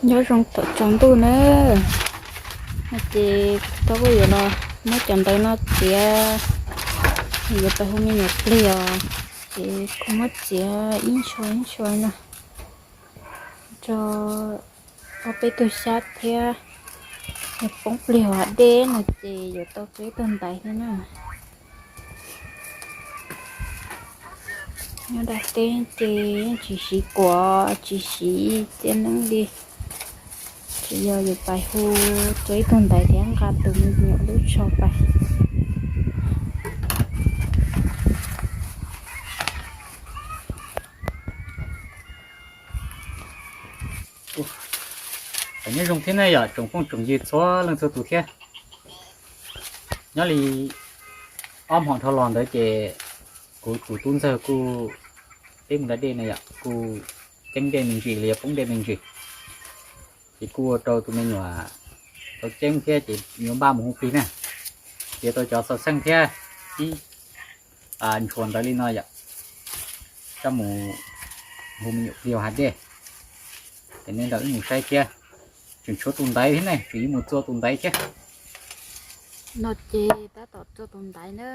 Nyob zoo thaum tsaus ntuj na, no ces tau kuj yuav los muab cov ntawv no txiav, yuav pais hu me nyuam plig os, ces kuv muab txiav ib ntshua ib ntshua no tso ob peb tug xyab thiab, yog poob plig hav dej no ces yuav tau tso ib tug ntaiv thiab na. Nyob dab teb ces yeej tsis siv kuav tsis siv txiaj neeb li, tsuas yog yus pais hu tso ib tug ntaiv thiab nqa tus me nyuam lub tsho pais. Nyob zoo thiab na yom tsoom phooj tsoom ywg txhua leej txhua tus thiab. Nyob li ob hmo dhau los ntawd ces kuv tus tub ntxawg kuj peb mus da dej na yom, kuj ceeb dej me ntsis los yog poob dej me ntsis, ces kuj ua rau tus me nyuam tau ceeb thiab ces yuav npaj mus hu plig na. Ces tau cov xaus xeej thiab ib ntshua ntawv li no yom, coj mus hu me nyuam plig hav dej. Ces nej nrog wb mus saib thiab, tseem tshuav tus ntaiv thiab ne, tseem yuav mus txua tus ntaiv thiab. No ces tab tom txua tus ntaiv na,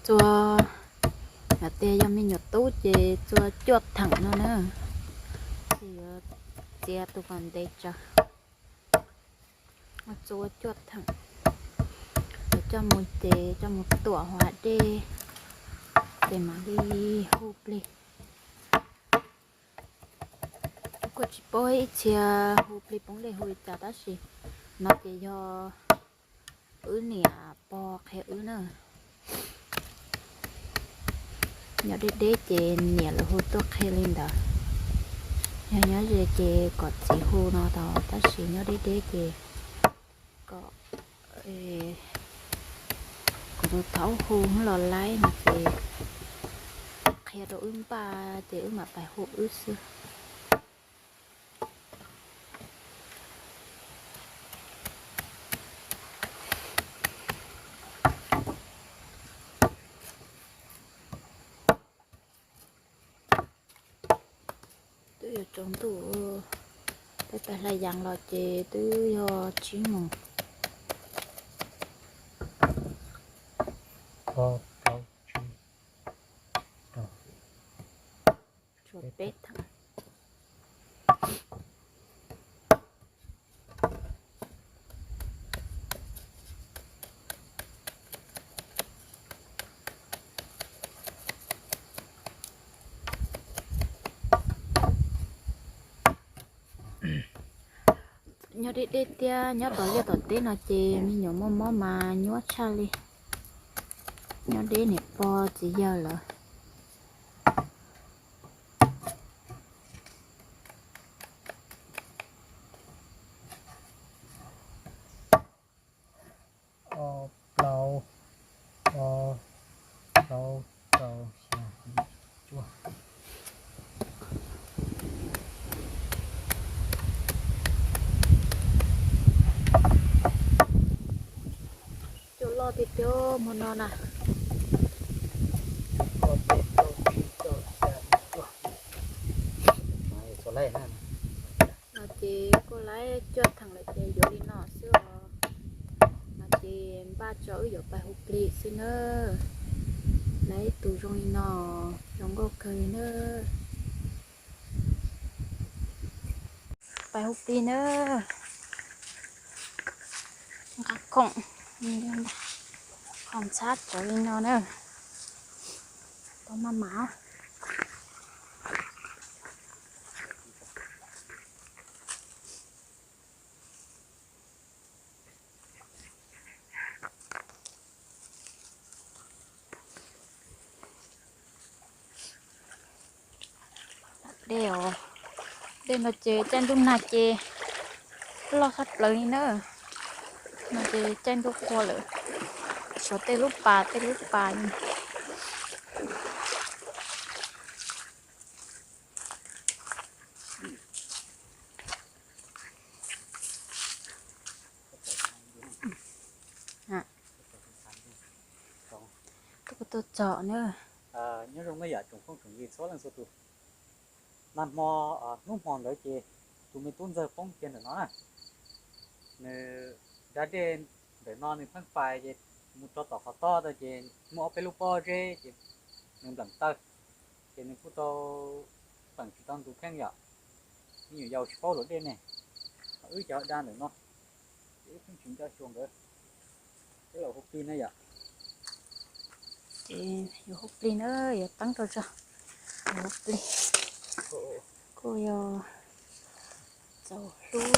txua, hais tias yog me nyuam tub ces txua cuaj theem no na, ces yuav txiav tus kom ntev tsawv, txua cuaj theem, yuav coj mus ces coj mus tuam hav dej, ces mam li hu plig. Kuj tsis paub ib txhia hu plig poob dej hu li cas tab sis no ces yog wb niam pog qhia wb na. Nyob deb deb ces niam lawv hu tuaj qhia li ntawd. Yog nyob ze ces kom txiv hu no tau, tab sis nyob deb deb ces kom kuv tus thaub hu los laib no ces qhia rau wb npaj ces wb mam pais hu wb xwb. Twb yuav tsaus ntuj, peb pais hlais yas los ces twb yog tsib moos. Tshuav peb theem. Nyob deb deb thiab nyob tom liaj tom teb no ces me nyuam muaj mob mas nyuaj tshaj li. Nyob deb niam pog txiv yawg lawm. Ob, plaub, ob, plaub, rau, xya, yim, cuaj. Cua loj tiag tiag hmo no na. Ob, peb, plaub, tsib, rau, xya, yim, cuaj. No ces kuj laib cuaj theem lawm ces yuav li no xwb os. No ces npaj tso wb yuav pais hu plig xwb nawb. Laib tus zoo li no, zoo nkauj kawg li nawb. Pais hu plig nawb. Nqa khoom, qhov ntxhab tsawv li no na. Tau maj mam. Dej os, dej no ces caij ntuj nag ces loj tshaj plaws li na. No ces caij ntuj qhua lawm, suav tej lub pas tej lub pas li. Tuaj txog na. Nyob zoo na yom tsoom phooj tsoom ywg txhua leej txhua tus. Nag hmo, hnub hmo ntawd ces tus me tub ntxawg poob kiag ntawm no na. Nws da dej ntawm no nws pheej pais ces mus txog tom qhov toj ntawd ces muaj ob peb lub pob zeb ces nws npleem taw, ces nws kuj tau pleem tsis tau ntug kheej yom. Me nyuam yaus tsis paub luam dej ne, ho wb cov da ntawm no ces wb pheej tsis nco xyuas nkawd, peb los hu plig na yom. Ces yuav hu plig na, yuav teeb rau tso, yuav hu plig, kuj yog txaus hlub.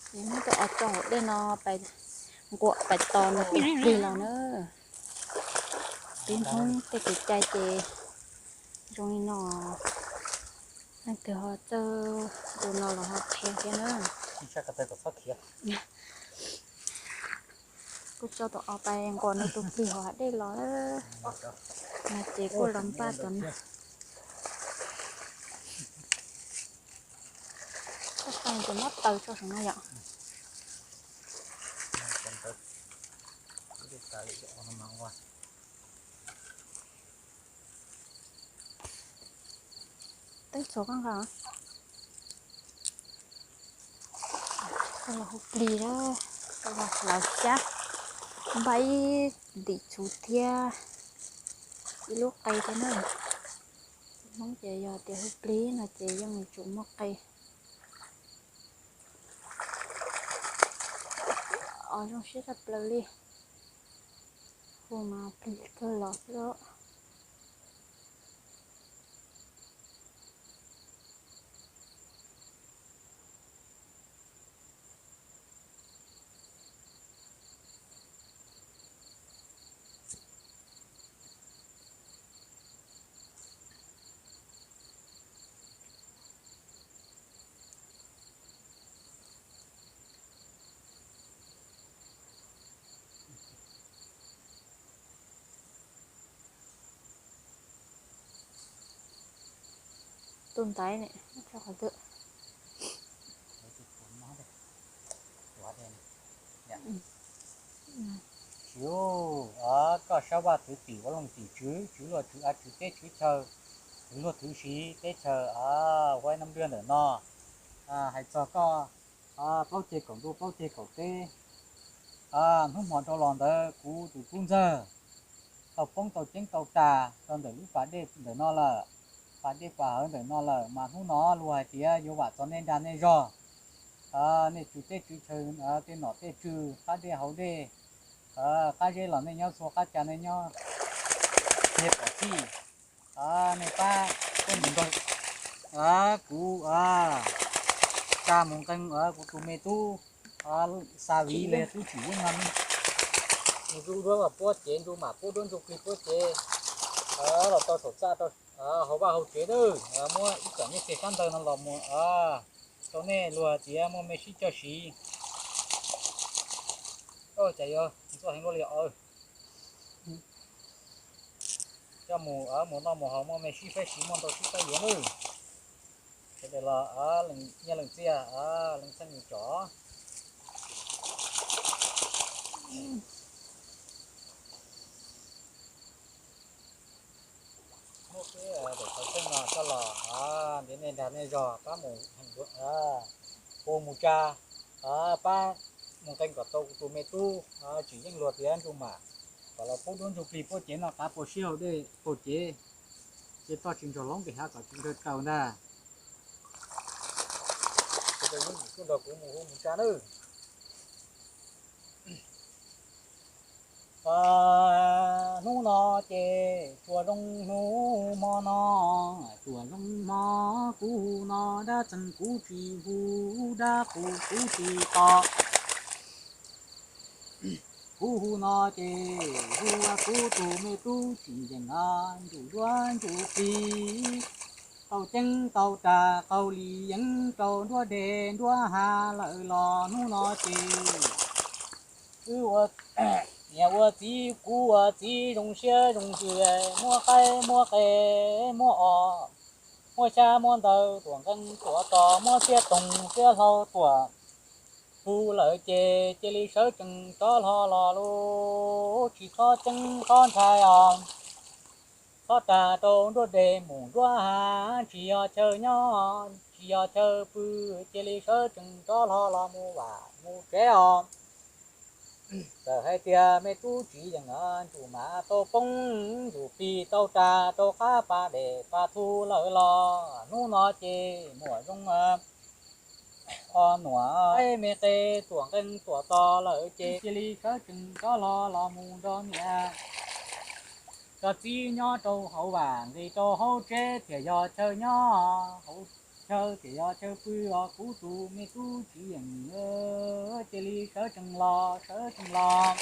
Ces muab cov os cov dej no pais nquam pais tos nws tus plig los na. Peb Hmoob tej kev cai ces zoo li no, leej twg ho txawj ua no los ho qhia thiab na. Kuj tso tus os pais nquam nws tus plig hauv hav dej los na, ces kuj los npaj tus no. Koj pais ces muab taws tso saum no yom. Teeb txhuam koj nqa. Koj los hu plig na, koj los hlawv xyab, npaj ib ntim txhuv thiab ib lub qe thiab na. Hmoob ces yog tias hu plig no ces yeej yuav tsum muaj qe. Os zoo siab tshaj plaws li, hu mas plig kawg los xwb. Tus ntaiv ne, tso qhov twg? Siv, koj sab vaj thwv tim ua looj tim tswv, tswv luag tswv av tswv teb tswv chaw, thwv luag thwv siv teb chaws, huab nab nplaj ntawm no. Hais txog koj plaub ceg kaum ntuj plaub ceg kaum teb, hnub hmo dhau los ntawd kuv tus tub ntxawg tau poob tau ceeb tau tag rau ntawm lub pas dej ntawm no lawm, pas dej pas hawv ntawm no lawm, mas hnub no luag hais tias yuav vam txog nej nrag nej zog, nej tswv teb tswv chaw, tej nom tej tswv, qab dej hauv dej, qab zeb los nej nyob txhua qab cas nej nyob, nej pom txij, nej pab, kuv tsa mus nqee kuv tus me tub Xa Viv los yog tub Tsim Yeeb no, nws ntsuj duab mas puab cev, ntsuj mam puab duab ntsuj plig puab cev los rau saum txaj rau hauv vaj hauv tsev nawb. Muab ib txom nyuj txiag kab ntawg no los mus rau nej luag tias muaj me sib coj siv. Cas yuav ntxuaj heev luaj li os. Coj mus mus noj mus haus muaj me sib faib siv muaj ntau sib faib yuav nawb. Sawv daws los nyiaj leej txiaj, leej txheeb leej tsom. Muab peb daim tawv txheej no coj los ntiav nej nrag nej zog pab mus heev, hu mus tsa, pab mus nqee kom tau kuv tus me tub Tsim Yeeb luag tias ntsuj mam, kom los puab duab ntsuj plig puab cev noj qab puab sib haus dej puab cev, ces toj tsis ntsoog hloov pem hav kom tsis ntsawg kaus ntag. Sawv daws nyob ntawm kuv mus hu mus tsa nawb. Hnub no ces tsuas zoo hnub hmo no, tsuas zoo hmo kuv hu no, dab txeeg kuv tsis hu, dab qus kuv tsis tos. Kuv hu no ces hu kuv tus me tub Tsim Yeeb no, ntsuj duab ntsuj plig, tau ceeb tau tag qaug li yeeb rau nruab dej nruab hav lawm los hnub no ces wb ua niam ua txiv kuv ua txiv zoo siab zoo ntsws, muab qaib muab qe muab os, muab xyab muab ntawv tuam nqeeb tuam tos, muab xiab toog xiab hlau tuam hu lawm ces cia li sawv tsees rov hlo los lub tsis txhob ceeb txhob ntshai os. Txhob ras rau nruab dej mus nruab hav, tsis yog chaw nyob tsis yog chaw pw, cia li sawv tsees rov hlo los mus vam mus tsev os. Txawm hais tias me tub tsis yeem, ntsum mas tau poob, ntsum plig tau ras rau qab pas dej pas thu lawm los hnub no ces muaj zoo o nuam me qe tuam nqees tuam tos lawm ces cia li sawv tsees rov hlo los mus nrog niam nrog txiv nyob rau hauv vam, nqis rau hauv tsev thiaj yog chaw nyob, hauv chaw thiaj yog chaw pw os kuv tus me tub tsis yeem. Cia li sawv tsees los sawv tsees los,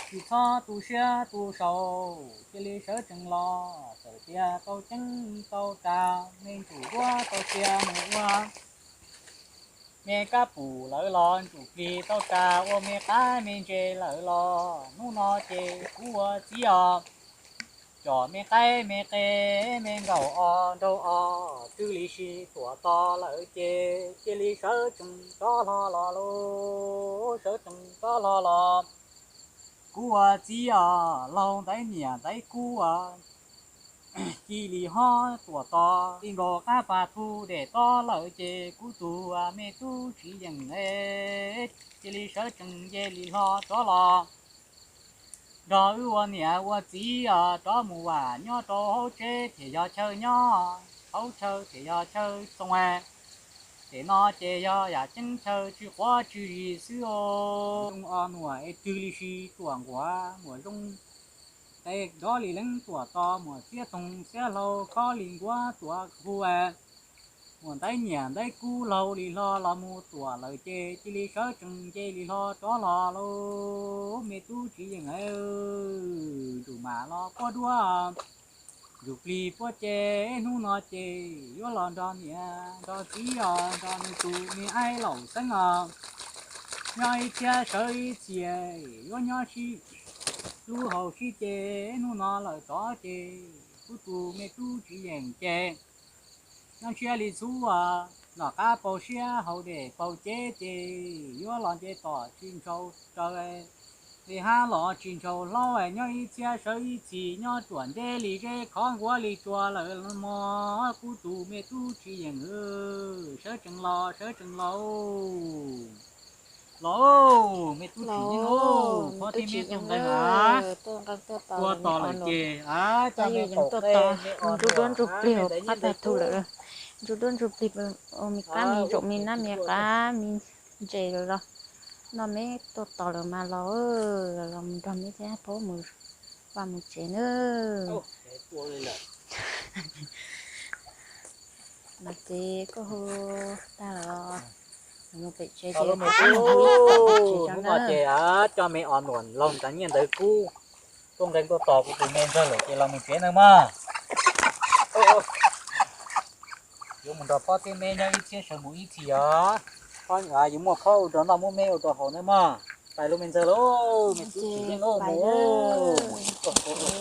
tsis txhob tu siab tu sau, cia li sawv tsees los. Txawm tias tau ceeb tau ras, me ntsum duab tau sia mus ua me kab pum lawm los, ntsum plig tau ras ua me qab me ntse lawm los hnub no ces kuv ua txiv os, coj me qaib me qe me nkaum o nraug o twg li si tuam tos lawm ces cia li sawv tsees rov hlo los lauj, sawv tsees rov hlo los. Kuv ua txiv os, laug ntaiv niam ntaiv kub os, cia li ho tuam tos li nkaus qab pas thu dej tob lawm ces kuv tus me tub tsis yeem, cia li sawv tsees cia li hlo rov los nrog wb ua niam ua txiv os, rov mus vam nyob rau hauv tsev thiaj yog chaw nyob, hauv chaw thiaj yog chaw txoos. Ces no ces yog yam ceeb chaw tsw quav tsw zis xwb os. Zoo o nuam es twg li si tuam nquav muaj zoo, qe nrov li leeb tuam tos muaj xiab toog xiab hlau khob li nkuav tuam hu, muaj ntaiv niam ntaiv kub laug li hlo los mus tuam lawm ces cia li sawv tsees cia li hlo rov hlo lauj, me tub tsis yeem. Ntsum mam los quaj duab, ntsum plig puab ces hnub no ces yuav los nrog niam nrog txiv os, nrog nws tus me aib laum xeeb os, nyob ib txhiab sawv ib txhis, yuav nyob sib hlub haus sib ce. Hnub no lawm tod ces kuv tus me tub tsis yeem ces nyob ntshiab li txhub, noj qab paug siab haus dej paug ceb ces yuav los nce tom tsis ntshau raws, li hab los tsis ntshau hlaub, nyob ib txhiab sawv ib txhis, nyob ruam nteb li zeb khov nkuav li tsua lawm mog, kuv tus me tub tsis yeem. Sawv tsees los sawv tsees los los, me tub tsis yeem, phob thiab me tuaj nqees a, tua tos lawm ces a, coj me qaum qe me os nrug duab nrug plig hauv qab pas thu lawm, nrug duab nrug plig ua me qab me ntsaum me nab me qab me ntses lawm los noj me tuaj tos lawm mas los, los mus nrog me thiab phob mus vaj mus tsev nawb. Mas ces koj hu tag lawm, mus pem tsev ces hnub no ces coj me os nuam laug ntaiv niam ntaiv kub tuaj nqee tuaj tos kuv tus me ntxawg lawm ces los mus tsev nawb mog. Yuav mus nrog phob thiab me nyob ib txhiab sawv mus ib txhis os. Yuav muaj qhov ua rau noj muaj me ua rau haus nawb mog. Pais lauj me ntxawg lauj, me tub tsis yeem lauj, mus mus